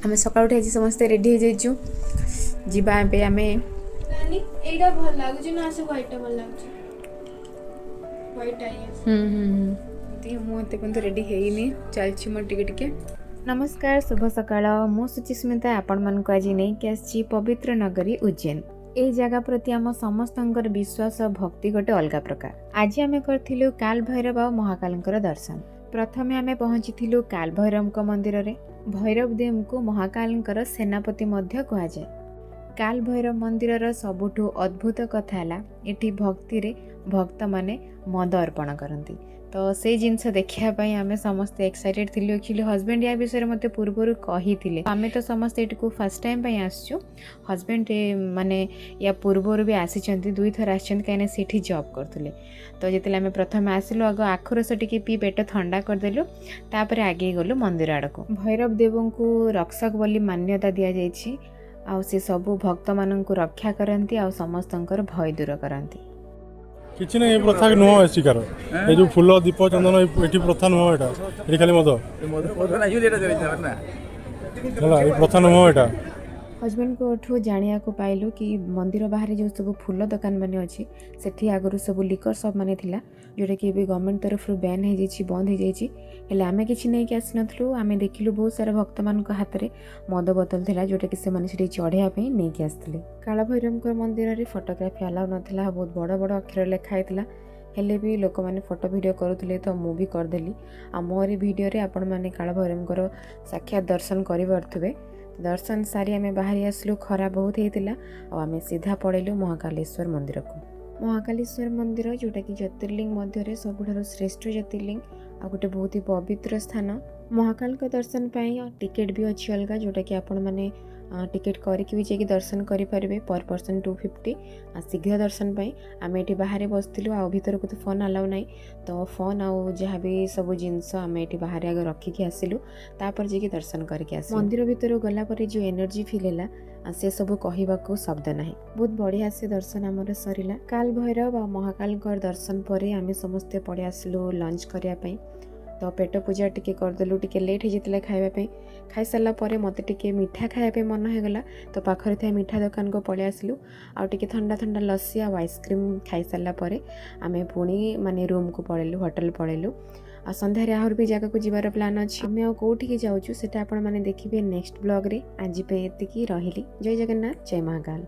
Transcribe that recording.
ଆମେ ସକାଳୁ ଉଠି ଆଜି ସମସ୍ତେ ରେଡ଼ି ହେଇଯାଇଛୁ। ଯିବା ଏବେ ଆମେ। ନାନୀ, ଏଇଟା ଭଲ ଲାଗୁଛି ନା ସେ ହ୍ୱାଇଟଟା ଭଲ ଲାଗୁଛି? ହ୍ୱାଇଟଟା ହିଁ। ହୁଁ ହୁଁ ହୁଁ ମୁଁ ଏତେ ପର୍ଯ୍ୟନ୍ତ ରେଡ଼ି ହେଇନି, ଚାଲିଛି ମୋର ଟିକେ ଟିକେ। ନମସ୍କାର, ଶୁଭ ସକାଳ। ମୁଁ ସୁଚିସ୍ମିତା ଆପଣମାନଙ୍କୁ ଆଜି ନେଇକି ଆସିଛି ପବିତ୍ର ନଗରୀ ଉଜ୍ଜୈନ। ଏଇ ଜାଗା ପ୍ରତି ଆମ ସମସ୍ତଙ୍କର ବିଶ୍ୱାସ ଆଉ ଭକ୍ତି ଗୋଟେ ଅଲଗା ପ୍ରକାର। ଆଜି ଆମେ କରିଥିଲୁ କାଲ ଭୈରବ ଆଉ ମହାକାଲଙ୍କର ଦର୍ଶନ। ପ୍ରଥମେ ଆମେ ପହଞ୍ଚିଥିଲୁ କାଲ ଭୈରବଙ୍କ ମନ୍ଦିରରେ। ଭୈରବ ଦେବଙ୍କୁ ମହାକାଲଙ୍କର ସେନାପତି ମଧ୍ୟ କୁହାଯାଏ। କାଲ ଭୈରବ ମନ୍ଦିରର ସବୁଠୁ ଅଦ୍ଭୁତ କଥା ହେଲା, ଏଠି ଭକ୍ତିରେ ଭକ୍ତମାନେ ମଦ ଅର୍ପଣ କରନ୍ତି। ତ ସେଇ ଜିନିଷ ଦେଖିବା ପାଇଁ ଆମେ ସମସ୍ତେ ଏକ୍ସାଇଟେଡ୍ ଥିଲୁ। ଆକ୍ଚୁଆଲି ହଜବେଣ୍ଡ ୟା ବିଷୟରେ ମୋତେ ପୂର୍ବରୁ କହିଥିଲେ। ଆମେ ତ ସମସ୍ତେ ଏଠିକୁ ଫାର୍ଷ୍ଟ ଟାଇମ୍ ପାଇଁ ଆସିଛୁ। ହଜବେଣ୍ଡ ମାନେ ୟା ପୂର୍ବରୁ ବି ଆସିଛନ୍ତି, ଦୁଇଥର ଆସିଛନ୍ତି, କାହିଁକିନା ସେଠି ଜବ୍ କରୁଥିଲେ। ତ ଯେତେବେଳେ ଆମେ ପ୍ରଥମେ ଆସିଲୁ, ଆଗ ଆଖୁ ରସ ଟିକେ ପିଇ ପେଟ ଥଣ୍ଡା କରିଦେଲୁ। ତାପରେ ଆଗେଇ ଗଲୁ ମନ୍ଦିର ଆଡ଼କୁ। ଭୈରବ ଦେବଙ୍କୁ ରକ୍ଷକ ବୋଲି ମାନ୍ୟତା ଦିଆଯାଇଛି ଆଉ ସେ ସବୁ ଭକ୍ତମାନଙ୍କୁ ରକ୍ଷା କରନ୍ତି ଆଉ ସମସ୍ତଙ୍କର ଭୟ ଦୂର କରନ୍ତି। କିଛି ନାହିଁ, ଏ ପ୍ରଥା ନୁହଁ ଏଠିକାର। ଏ ଯୋଉ ଫୁଲ, ଦୀପ, ଚନ୍ଦନ ଏଠି ପ୍ରଥା ନୁହଁ ଏଇଟା। ଏଠି ଖାଲି ମଦ। ମଦ ନାହିଁ ବୋଲି ଏଇଟା ଚାଲିଛି ନା। ହେଲା, ଏ ପ୍ରଥା ନୁହଁ ଏଇଟା। ହଜବେଣ୍ଡଙ୍କଠୁ ଜାଣିବାକୁ ପାଇଲୁ କି ମନ୍ଦିର ବାହାରେ ଯେଉଁ ସବୁ ଫୁଲ ଦୋକାନ ମାନେ ଅଛି, ସେଠି ଆଗରୁ ସବୁ ଲିକର ସପ୍ ମାନେ ଥିଲା, ଯେଉଁଟାକି ଏବେ ଗଭର୍ଣ୍ଣମେଣ୍ଟ ତରଫରୁ ବ୍ୟାନ୍ ହେଇଯାଇଛି, ବନ୍ଦ ହେଇଯାଇଛି। ହେଲେ ଆମେ କିଛି ନେଇକି ଆସିନଥିଲୁ। ଆମେ ଦେଖିଲୁ ବହୁତ ସାରା ଭକ୍ତମାନଙ୍କ ହାତରେ ମଦ ବୋତଲ ଥିଲା, ଯେଉଁଟାକି ସେମାନେ ସେଠି ଚଢ଼େଇବା ପାଇଁ ନେଇକି ଆସିଥିଲେ। କାଳଭୈରବଙ୍କ ମନ୍ଦିରରେ ଫଟୋଗ୍ରାଫି ଆଲାଉ ନଥିଲା, ବହୁତ ବଡ଼ ବଡ଼ ଅକ୍ଷର ଲେଖା ହେଇଥିଲା। ହେଲେ ବି ଲୋକମାନେ ଫଟୋ ଭିଡ଼ିଓ କରୁଥିଲେ, ତ ମୁଁ ବି କରିଦେଲି। ଆଉ ମୋରି ଭିଡ଼ିଓରେ ଆପଣମାନେ କାଳଭୈରବଙ୍କର ସାକ୍ଷାତ ଦର୍ଶନ କରିପାରୁଥିବେ। ଦର୍ଶନ ସାରି ଆମେ ବାହାରି ଆସିଲୁ। ଖରା ବହୁତ ହେଇଥିଲା ଆଉ ଆମେ ସିଧା ପଳେଇଲୁ ମହାକାଲେଶ୍ୱର ମନ୍ଦିରକୁ। ମହାକାଲେଶ୍ୱର ମନ୍ଦିର, ଯେଉଁଟାକି ଜ୍ୟୋତିର୍ଲିଙ୍ଗ ମଧ୍ୟରେ ସବୁଠାରୁ ଶ୍ରେଷ୍ଠ ଜ୍ୟୋତିର୍ଲିଙ୍ଗ ଆଉ ଗୋଟେ ବହୁତ ହି ପବିତ୍ର ସ୍ଥାନ। ମହାକାଳଙ୍କ ଦର୍ଶନ ପାଇଁ ଟିକେଟ୍ ବି ଅଛି ଅଲଗା, ଯେଉଁଟାକି ଆପଣମାନେ ଟିକେଟ୍ କରିକି ବି ଯାଇକି ଦର୍ଶନ କରିପାରିବେ, ପର୍ ପର୍ସନ୍ 250। ଆଉ ଶୀଘ୍ର ଦର୍ଶନ ପାଇଁ ଆମେ ଏଠି ବାହାରେ ବସିଥିଲୁ। ଆଉ ଭିତରକୁ ତ ଫୋନ୍ ଆଲାଉ ନାହିଁ, ତ ଫୋନ୍ ଆଉ ଯାହା ବି ସବୁ ଜିନିଷ ଆମେ ଏଠି ବାହାରେ ଆଗ ରଖିକି ଆସିଲୁ। ତାପରେ ଯାଇକି ଦର୍ଶନ କରିକି ଆସିଲୁ। ମନ୍ଦିର ଭିତରକୁ ଗଲା ପରେ ଯେଉଁ ଏନର୍ଜି ଫିଲ୍ ହେଲା, ସେ ସବୁ କହିବାକୁ ଶବ୍ଦ ନାହିଁ। ବହୁତ ବଢ଼ିଆ ସେ ଦର୍ଶନ ଆମର ସରିଲା। କାଲ ଭୈରବ ଆଉ ମହାକାଳଙ୍କର ଦର୍ଶନ ପରେ ଆମେ ସମସ୍ତେ ପଳେଇ ଆସିଲୁ ଲଞ୍ଚ କରିବା ପାଇଁ। ତ ପେଟ ପୂଜା ଟିକେ କରିଦେଲୁ, ଟିକେ ଲେଟ୍ ହେଇଯାଇଥିଲା ଖାଇବା ପାଇଁ। ଖାଇସାରିଲା ପରେ ମୋତେ ଟିକେ ମିଠା ଖାଇବା ପାଇଁ ମନ ହେଇଗଲା, ତ ପାଖରେ ଥିବା ମିଠା ଦୋକାନକୁ ପଳେଇ ଆସିଲୁ। ଆଉ ଟିକେ ଥଣ୍ଡା ଥଣ୍ଡା ଲସି ଆଉ ଆଇସ୍କ୍ରିମ୍ ଖାଇସାରିଲା ପରେ ଆମେ ପୁଣି ମାନେ ରୁମ୍କୁ ପଳେଇଲୁ, ହୋଟେଲ ପଳେଇଲୁ। ଆଉ ସନ୍ଧ୍ୟାରେ ଆହୁରି ବି ଜାଗାକୁ ଯିବାର ପ୍ଲାନ୍ ଅଛି। ଆମେ ଆଉ କେଉଁଠିକି ଯାଉଛୁ, ସେଟା ଆପଣମାନେ ଦେଖିବେ ନେକ୍ସଟ ବ୍ଲଗ୍ରେ। ଆଜି ପାଇଁ ଏତିକି ରହିଲି। ଜୟ ଜଗନ୍ନାଥ, ଜୟ ମହାକାଲ।